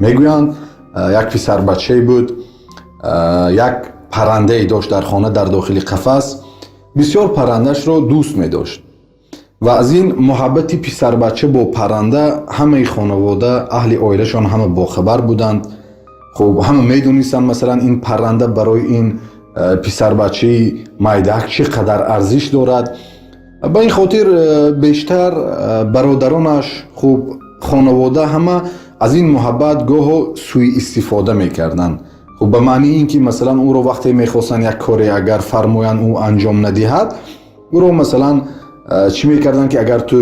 Мегӯянд, як писарбачае буд, як паррандае дошт дар хона, дар дохили қафас. Бисёр паррандашро дӯст медошт ва аз ин муҳаббати писарбача бо парранда ҳамаи хонавода, аҳли оилашон ҳама бохабар буданд. Хуб, ҳама медонистанд, масалан, ин парранда барои ин писарбачаи майдаак чӣ қадар арзиш дорад. Ба ин хотир бештар бародаронаш, хуб, хонавода ҳама аз ин муҳаббат гоҳо сӯиистифода мекарданд. Хуб, ба маънии ин ки, масалан, ӯро вақте мехостанд як коре агар фармоянд, ӯ анҷом надиҳад, ӯро, масалан, чӣ мекарданд, ки агар ту,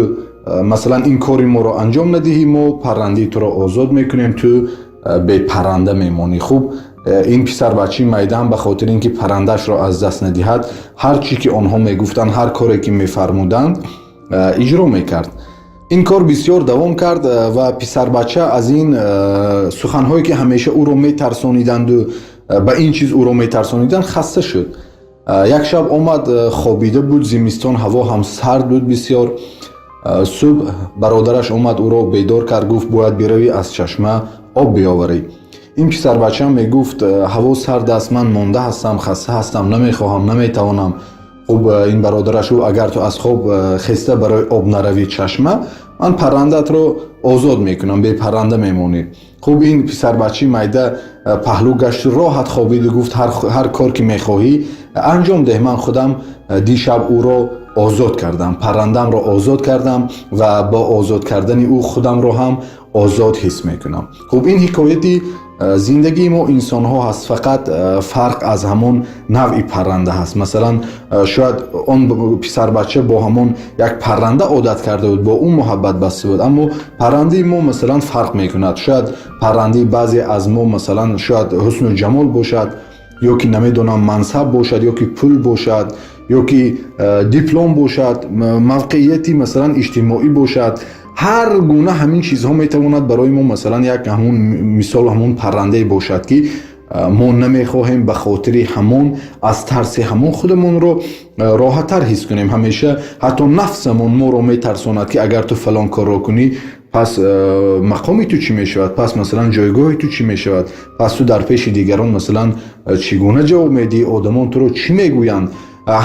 масалан, ин кори моро анҷом надиҳӣ, мо паррандаи туро озод мекунем, ту бепарранда мемонӣ. Хуб, ин писарбачаи майдаам ба хотири ин ки паррандаашро аз даст надиҳад, ҳар чӣ ки онҳо мегуфтанд, ҳар коре ки мефармуданд, иҷро мекард. Ин кор бисёр давом кард ва писарбача аз ин суханҳое, ки ҳамеша ӯро метарсониданду ба ин чиз ӯро метарсониданд, хаста шуд. Як шаб омад, хобида буд, зимистон, ҳаво ҳам сард буд бисёр. Субҳ бародараш омад, ӯро бедор кард, гуфт: «Бояд биравӣ, аз чашма об биёварӣ». Ин писарбачаам мегуфт: «Ҳаво сард аст, ман монда ҳастам, хаста ҳастам, намехоҳам, наметавонам». Хуб, ин бародараш гуфт: «Агар ту аз хоб хеста барои об наравӣ чашма, ман паррандаатро озод мекунам, бепарранда мемонӣ». Хуб, ин писарбачаи майда паҳлӯ гашту роҳат хобиду гуфт: «Ҳар кор ки мехоҳӣ, анҷом деҳ, ман худам дишаб ӯро озод кардам, паррандамро озод кардам ва бо озод кардани ӯ худамро ҳам озод ҳис мекунам». Хуб, ин ҳикояти зиндагии мо инсонҳо ҳаст, фақат фарқ аз ҳамон навъи парранда ҳаст. Масалан, шояд он писарбача бо ҳамон як парранда одат карда буд, бо ӯ муҳаббат баста буд, аммо паррандаи мо, масалан, фарқ мекунад. Шояд паррандаи баъзе аз мо, масалан, шояд ҳусну ҷамол бошад ё ки, намедонам, мансаб бошад, ё ки пул бошад, ё ки диплом бошад, мавқеияти, масалан, иҷтимоӣ бошад. Ҳар гуна ҳамин чизҳо метавонад барои мо, масалан, як ҳамун мисол, ҳамун паррандае бошад, ки мо намехоҳем ба хотири ҳамон, аз тарси ҳамон худамонро роҳаттар ҳис кунем. Ҳамеша ҳатто нафсамон моро метарсонад, ки агар ту фалон корро кунӣ, пас мақоми ту чӣ мешавад, пас, масалан, ҷойгоҳи ту чӣ мешавад, пас ту дар пеши дигарон, масалан, чӣ гуна ҷавоб медиҳӣ, одамон туро чӣ мегӯянд.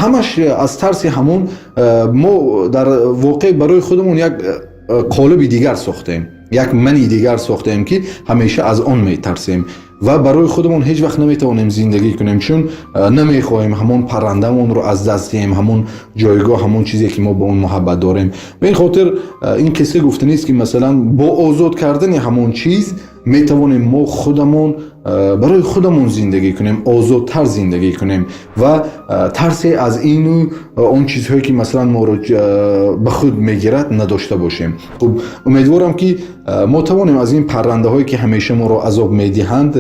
Ҳамаш аз тарси ҳамон мо дар воқеъ барои худамон як қолиби дигар сохтем, як мани дигар сохтем, ки ҳамеша аз он метарсем ва барои худамон ҳеҷ вақт наметавонем зиндагӣ кунем, чун намехоҳем ҳамон паррандамонро аз даст диҳем, ҳамон ҷойгоҳ, ҳамон чизе, ки мо ба он муҳаббат дорем. Ба ин хотир ин қисса гуфтанист, ки, масалан, бо озод кардани ҳамон чиз метавонем мо худамон барои худамон зиндагӣ кунем, озодтар зиндагӣ кунем ва тарсе аз ину он чизҳое, ки, масалан, моро ба худ мегирад, надошта бошем. Хуб, умедворам, ки мо тавонем аз ин паррандаҳое, ки ҳамеша моро азоб медиҳанд,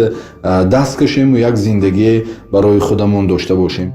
даст кашему як зиндагие барои худамон дошта бошем.